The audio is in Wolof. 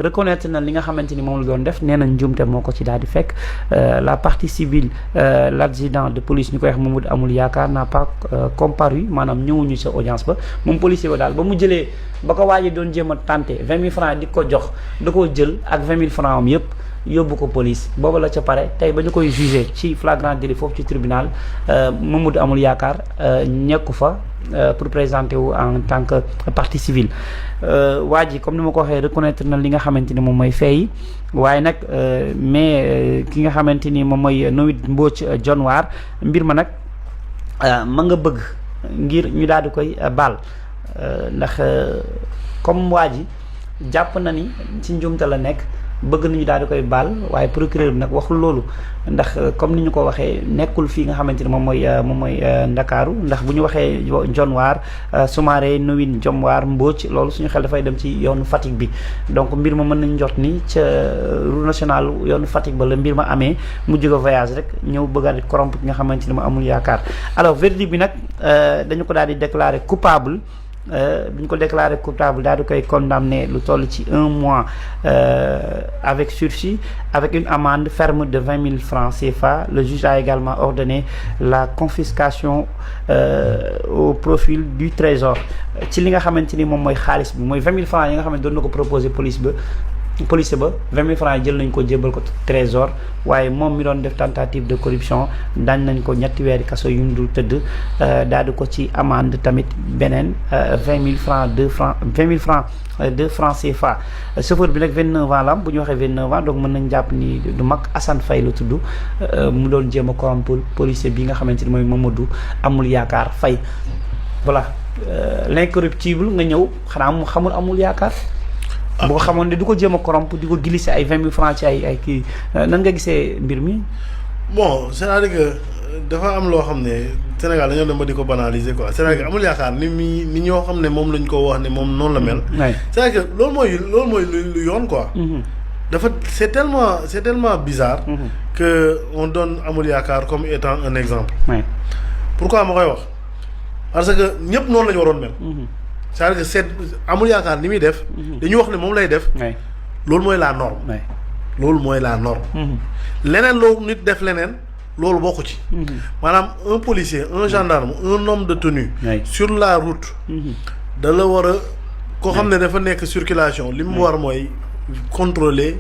reconnaître na li nga xamante ni moom la doon def nee na njuumte moo ko ci daal di fekk la partie civile l'adjudant de police ñu koy wax Mamadou Amul Yaakaar n'a pas comparu maanaam ñëwuñu sa audience ba moom policier ba daal ba mu jëlee ba ko waaji doon jéem a tenté 20 000 francs di ko jox da koo jël ak 20 000 francs am yëpp yóbbu ko police booba la ca pare tey ba ñu koy jugé ci flagrant délit foofu ci tribunal Mamadou Amul Yaakaar ñekku fa pour présenter wu en tant que partie civile waa ji comme ni ma ko waxee reconnaître na li nga xamante ni moom mooy fee yi waaye nag mais ki nga xamante ni moom mooy Nowit Mbodj John Waar mbir ma nag ma nga bëgg ngir ñu daal di koy baal ndax comme waa ji jàpp na ni ci njuumte la nekk bëgg nañu daal di koy baal waaye procureur bi nag waxul loolu ndax comme ni ñu ko waxee nekkul fii nga xamante ni moom mooy Ndakaaru ndax bu ñu waxee John Waar Soumaré Nowin John Waar Mbodj loolu suñu xel dafay dem ci yoonu Fatick bi donc mbir ma mën nañu jot ni ca route nationale yoonu Fatick ba la mbir ma amee mu jóge voyage rek ñëw bëgg a corrompre ki nga xamante ni ma amul yaakaar alors verdict bi nag dañu ko daal di déclarer coupable bi ñu ko déclaré coupable daal di koy condamné lu toll ci 1 mois avec sursis avec une amende ferme de 20 000 francs CFA. Le juge a également ordonné la confiscation au profil du trésor ci li nga xamante ni moom mooy xaalis bi mooy 20 000 francs yi nga xamante doon na ko proposé police ba 20 000 francs jël nañ ko jébbal ko trésor waaye moom mi doon def tentative de corruption daañ nañ ko ñetti weeri kaso yu ñu dul tëdd daal di ko ci amende tamit beneen 20 000 francs 2 francs CFA. chauffeur bi nag 29 ans la am bu ñu waxee 29 ans donc mën nañ jàpp ni du mag Assane Faye la tudd mu doon jéem a corrompre policier bi nga xamante ni mooy Mamadou Amul Yaakaar Faye voilà l'incorruptible nga ñëw xanaa mu xamul Amul Yaakaar. boo xamoon ne du ko jéem a corrompre di ko glisser ay 20 000 francs ci ay kii nan nga gisee mbir mi. bon c'est-à-dire que dafa am loo xam ne Sénégal dañoo dem ba di ko banaliser quoi c'est-à-dire que Amul Yaakaar ni ñoo xam ne moom lañ ko wax ne moom noonu la mel. c'est-à-dire que loolu mooy lu yoon quoi. dafa c'est tellement bizarre. que on donne Amul Yaakaar comme étant un exemple. pourquoi ma koy wax parce que ñëpp noonu la ñu waroon mel. c'est-à-dire que c'est Amul Yaakaar ni muy def. dañu wax ne moom lay def. loolu mooy la norme. loolu mooy la norme. leneen loo nit def leneen loolu bokku ci. maanaam un policier un gendarme un homme de tenue. sur la route. da la war a koo xam ne dafa nekk circulation li mu war mooy contrôler.